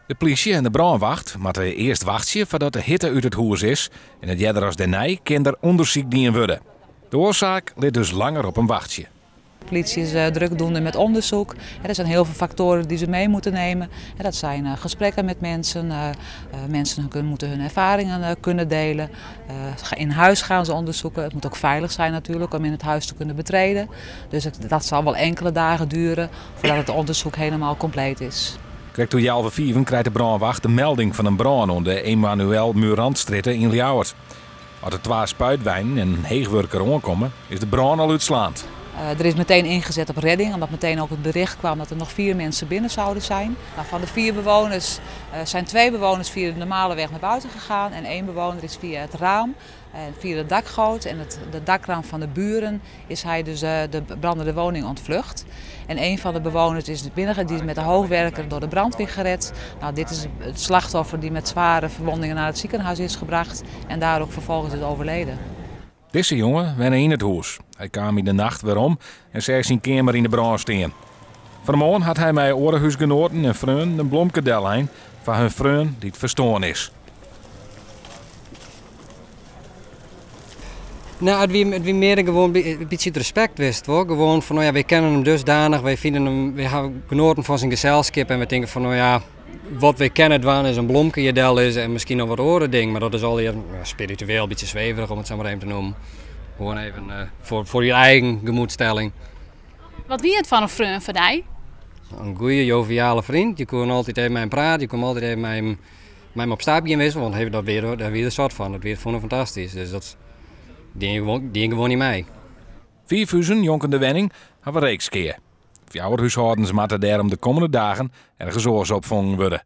De plysje en de brânwacht moatte earst wachtsje foardat de hitte út it hûs is en net earder as dêrnei kin der ûndersyk dien wurde. De oarsaak lit dus langer op him wachtsje. De politie is eh, druk doende met onderzoek. Er zijn heel veel factoren die ze mee moeten nemen. Dat zijn eh, gesprekken met mensen. Eh, mensen moeten hun ervaringen kunnen delen. In huis gaan ze onderzoeken. Het moet ook veilig zijn natuurlijk om in het huis te kunnen betreden. Dus dat zal wel enkele dagen duren voordat het onderzoek helemaal compleet is. Krekt oer healwei fiven krijt de brânwacht de melding fan in brân oan de Emanuel Murantstrjitte yn Ljouwert. As de twa spuitweinen en in heechwurker oankomme, is de brân al útslaand. Eh, er is meteen ingezet op redding, omdat meteen ook het bericht kwam dat er nog vier mensen binnen zouden zijn. Nou, van de vier bewoners eh, zijn twee bewoners via de normale weg naar buiten gegaan en één bewoner is via het raam en via de dakgoot en het de dakraam van de buren is hij dus eh, de brandende woning ontvlucht. En een van de bewoners is binnen, die is met de hoogwerker door de brandweer gered. Nou, dit is het slachtoffer die met zware verwondingen naar het ziekenhuis is gebracht en daar ook vervolgens is overleden. Dizze jonge wenne yn it hûs. Hy kaam yn de nacht werom en seach syn keamer yn 'e brân stean. Fan 'e moarn hat hy mei oare húsgenoaten en freonen in blomke dellein foar hun freon dy't ferstoarn is. No, it wie, it wie mear gewoan in bytsje it respekt wist wol. Gewoan fan, no ja, wy kenne him dusdanich, wy fine him, wy hawwe genoaten fan syn geselskip en wy tinke fan, no ja, wat wy kinne dwaan is in blomke hjir dellizze en miskien noch wat oare dingen, mar dat is allegear spiritueel, in bytsje sweverich om it sa mar even te noemen. Gewoan even eh, foar, foar je eigen gemoedstelling. Wat wie it foar in freon foar dy? In goede, joviale vriend. Je kon altyd even mei him prate, je kon altyd even mei him, mei him op stap gean, wist want dat wie, dêr wie er sot fan. Dat wie, fûn er fantastysk. Dus dat die gewoan, die gewoan niet mei. Fiif huzen njonken de wenning hawwe reekskea. Fjouwer húshâldens moatte dêrom de kommende dagen ergens oars opfongen wurde.